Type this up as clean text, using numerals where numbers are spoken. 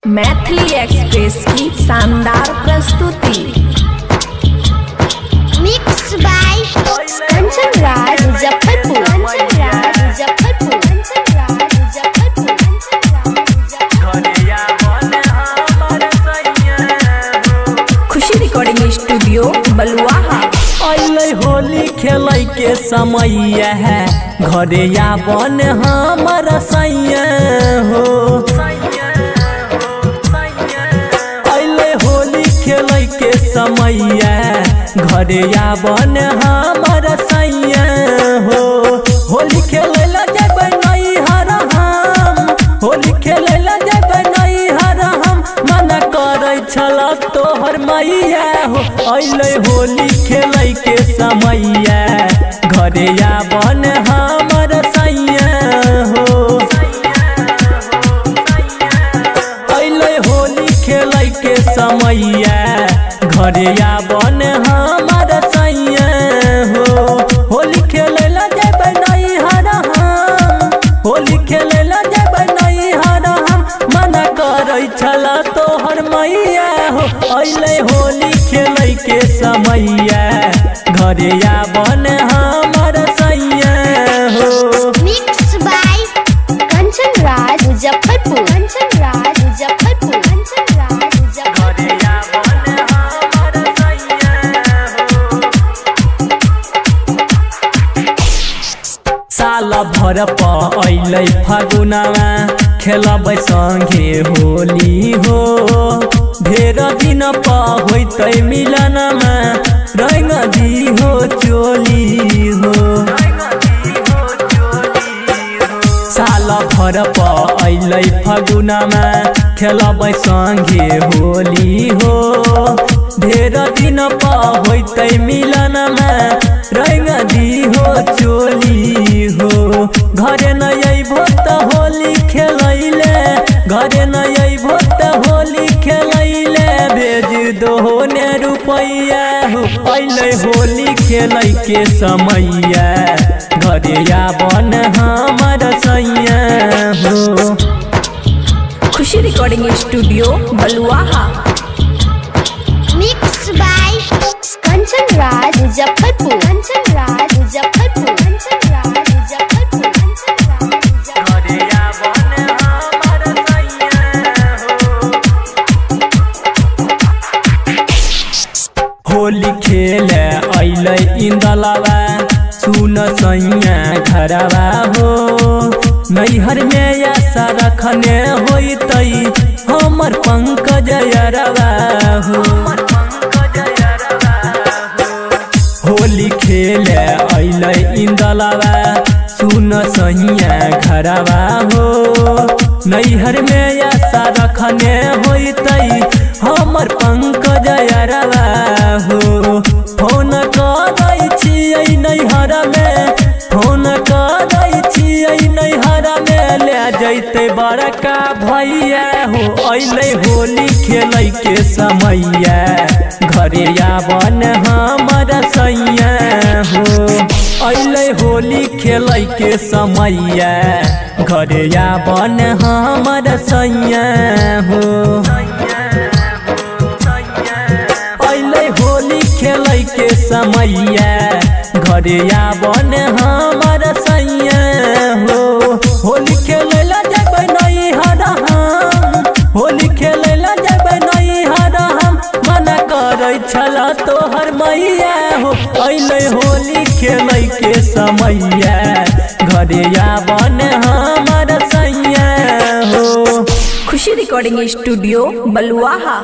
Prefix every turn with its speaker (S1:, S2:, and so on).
S1: Maithili express की शानदार प्रस्तुति।
S2: Mix by Kanchan Raj Muzaffarpur. Kanchan Raj Muzaffarpur. Kanchan Raj Muzaffarpur. Kanchan Raj Muzaffarpur.
S1: Khushi recording studio Baluaha.
S3: अइलै होली खेलै के समय है, घरे आवन हमर सैया हो। अइलै होली खेलै के समय है, घरे आवन हमर सैया हो। होली खेलै ला जेबै नैहर हम, होली खेलै ला जेबै नैहर हम, मना करै छल तोहर मैया हो। अइलै होली खेलै के समय, घरे आवन हमर सैया हो। अइलै होली खेलै के समय, घरे आवन हमर सैया हो। होली खेलै ला जेबै नैहर हम, होली खेलै ला जेबै नैहर हम, मना करै छल तोहर मैया हो। अइलै होली खेलै के समय, घरे आवन हमर सैया हो।
S2: Mix by Kanchan Raj Muzaffarpur. Kanchan Raj Muzaffarpur. Kanchan Raj Muzaffarpur.
S3: साल भर पअइलै फागुनवा, खेलबै संगे होली हो। ढेर दिन प होइतै मिलनमा, रंग दिहो चोली हो। साल भर पअइलै फागुनवा, खेलबै संगे होली हो। ढेर दिन प होइतै मिलनमा, रंग दिहो चोली हो। घरे न अइबो त होली खेलैले, घरे न अइबो त होली खेलैले, भेज दहो ने रुपैया हो। अइलै होली खेलै के समय, घरे आवन हमर सैया हो।
S1: Khushi recording studio Baluaha.
S2: Mix by Kanchan Raj Muzaffarpur. Kanchan Raj Muzaffarpur. Kanchan Raj Muzaffarpur. Kanchan Raj Muzaffarpur.
S3: Holi खेले अइलै इंदलवा, सुन सैया घरवा हो। नैहर में आशा रखने होइतै हमर पंकज अरवा हो। होली खेले अइलै इंदलवा, सुन सैया घरवा हो। नैहर में आशा रखने होइतै हमर पंकज अरवा हो। फोन करै छियै नैहर में, फोन करै छियै नैहर में, ले जैतै बड़का भैया हो। अइलै होली खेलै के समय, घरे आवन हमर सैया हो। अइलै होली खेलै के समय, घरे आवन हमर सैया हो। अइलै होली खेलै के समय, घरे आवन हमर सैया हो। होली खेलै ला जेबै नैहर हम, होली खेलै ला जेबै नैहर हम, मना करै छल तोहर मैया हो। अइलै होली खेलै के समय, घरे आवन हमर सैया हो।
S1: खुशी रिकॉर्डिंग स्टूडियो बलुआहा।